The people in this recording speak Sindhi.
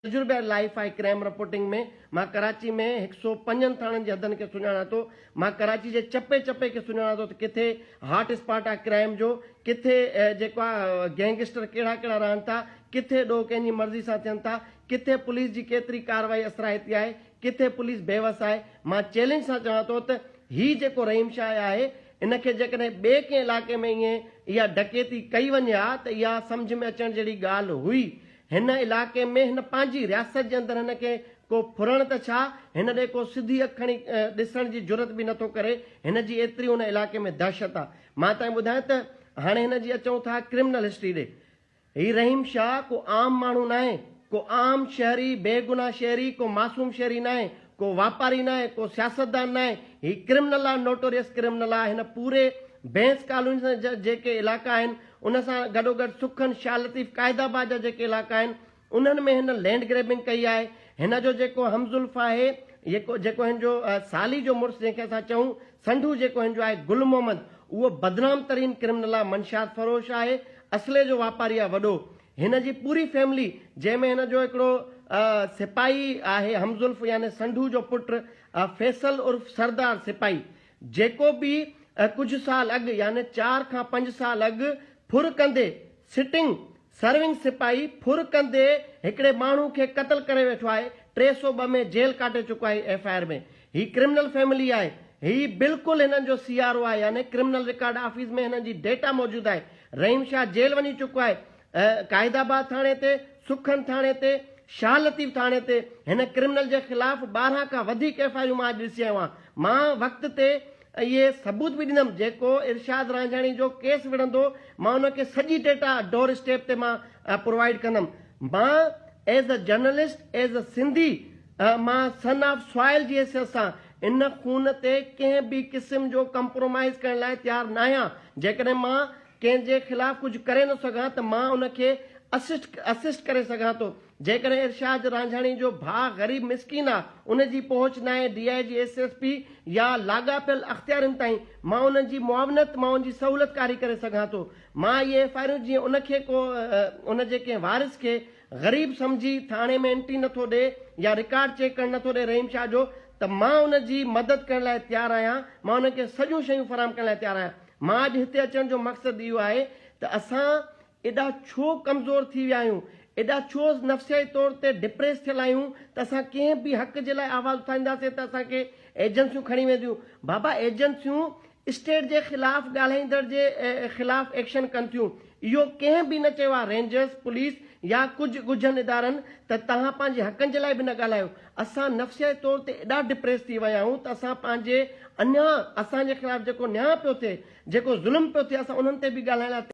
تجربي واري لائيف آهي ڪرائيم رپورٽنگ ۾، مان ڪراچي ۾ هڪ سو پنجن ٿاڻن جي حدن کي سڃاڻان ٿو، مان ڪراچي جي چپي چپي کي سڃاڻان ٿو ته ڪٿي هاٽ اسپاٽ آهي ڪرائيم جو، ڪٿي جيڪو آهي گينگسٽر ڪهڙا ڪهڙا رهن ٿا، ڪٿي ڏوهه ڪنهن جي مرضي سان ٿين ٿا، ڪٿي پوليس جي ڪيتري ڪارروائي اثرائتي آهي، ڪٿي پوليس بيوس آهي، مان چئلينج سان چوان ٿو ته هي جيڪو رحيم شاهه آهي ان کي جيڪڏهن ٻئي ڪنهن علائقي ۾ ائين اها ڊڪيتي ڪئي وڃي ها ته اها سمجهه ۾ اچڻ جهڙي ڳالهه هئي هن علائقي ۾ هن پنهنجي رياست جي اندر هن کي ڪو ڦرڻ ته ڇا، هن ڏي ڪو سڌي اک کڻي ڏسڻ جي جرئت به نٿو ڪري، هن جي ايتري ان علائقي ۾ دهشت آ. مان تائين ٻڌايان ته هاڻي هن جي اچون ٿا ڪرمنل هسٽري ڏي. هي رحيم شاهه ڪو عام ماڻهو ناهي، ڪو عام شهري، بيگناهه شهري، ڪو معصوم شهري ناهي، ڪو واپاري ناهي، ڪو سياستدان ناهي، هي ڪرمنل آ، نوٽوريس ڪرمنل آ، هن پوري بينس ڪالوني جا جيڪي علائقا آهن، ان سان گڏوگڏ سکن، شاهه لطيف، قائد آباد جا جيڪي علائقا آهن، انهن ۾ هن لينڊ گريبنگ ڪئي آهي. هن جو جيڪو همزلف آهي، جيڪو جيڪو هن جو سالي جو مڙس جنهن کي اسان چئون سنڍو جيڪو هن جو آهي گل محمد، اهو بدنام ترين ڪرمنل آهي، منشيات فروش آهي، اسلحي جو واپاري آهي وڏو. هن جي پوري فيملي جنهن ۾ هن جو هڪڙو سپاهي آهي همزلف يعني سنڍو جو پٽ فيصل عرف سردار سپاهي جيڪو به ڪجهه سال اڳ يعني چار کان پنج سال اڳ ڦر ڪندي سٽنگ سرونگ سپاهي ڦر ڪندي هڪڙي ماڻهو کي قتل ڪري ويٺو آهي 302 ۾ جيل ڪاٽي چڪو آهي F I R ۾ he criminal family آهي هي بلڪل هنن جو سي آر او آهي يعني ڪرمنل رڪارڊ آفيس ۾ هنن جي ڊيٽا موجود آهي رحيم شاهه جيل وڃي چڪو آهي قائد آباد ٿاڻي تي، سکن ٿاڻي تي، شاهه لطيف ٿاڻي تي هن ڪرمنل جي خلاف 12 کان وڌيڪ ايف I آرون مان اڄ ڏسي آيو آهيان. مان وقت تي اهي ثبوت به ڏيندم، جيڪو ارشاد رانجهاڻي جو ڪيس وڙهندو مان ان کي سڄي ڊيٽا ڊور اسٽيپ تي مان پرووائيڊ ڪندم. مان as a journalist, as a Sindhi مان سن آف سوائل جي حيثيت سان ان خون تي ڪنهن به قسم جو ڪمپرومائيز ڪرڻ لاء تيار ناهيان. جيڪڏهن مان ڪنهن جي خلاف ڪجهه ڪري نه سگهان ته مان ان کي اسسٽ اسسٽ ڪري سگهان ٿو. جيڪڏهن ارشاد رانجهاڻي جو ڀاء غريب مسڪين آ ان جي پهچ ناهي D I G S S P يا لاڳاپيل اختيارين تائين مان انهن جي معاونت مان ان جي سهولت ڪاري ڪري سگهان ٿو. مان اهي ايف I آرون جيئن ان کي ڪو ان جي ڪنهن وارث کي غريب سمجهي ٿاڻي ۾ انٽري نٿو ڏي يا رڪارڊ چيڪ ڪرڻ نٿو ڏي رحيم شاهه جو ته مان ان جي مدد ڪرڻ لاء تيار آهيان مان انهن کي سڄيون شيون فراهم ڪرڻ لاء تيار آهيان. مان اڄ هتي اچڻ جو مقصد اهو آهي ته اسان ايڏا ڇو ڪمزور ٿي ويا آهيون، ايڏا ڇو نفسياتي طور تي ڊپريس ٿيل آهيون ته اسان ڪنهن به حق جي لاء آواز اٿارينداسين ته اسان کي ايجنسيون کڻي وينديون. بابا ايجنسيون اسٽيٽ جي خلاف ڳالهائيندڙ جي خلاف ايڪشن ڪن ٿيون. اهو ڪنهن به نه چيو آهي رينجرز، پوليس يا ڪجهه ڳجهن ادارن ته توهان پنهنجي حقن جي لاء به نه ڳالهايو. اسان نفسياتي طور تي ايڏا ڊپريس ٿي ويا آهيون ته اسان پنهنجي اڃا اسان جي خلاف جيڪو نياء پيو ٿئي، جيڪو ظلم پيو ٿئي اسان انهن تي به ڳالهائڻ لاء.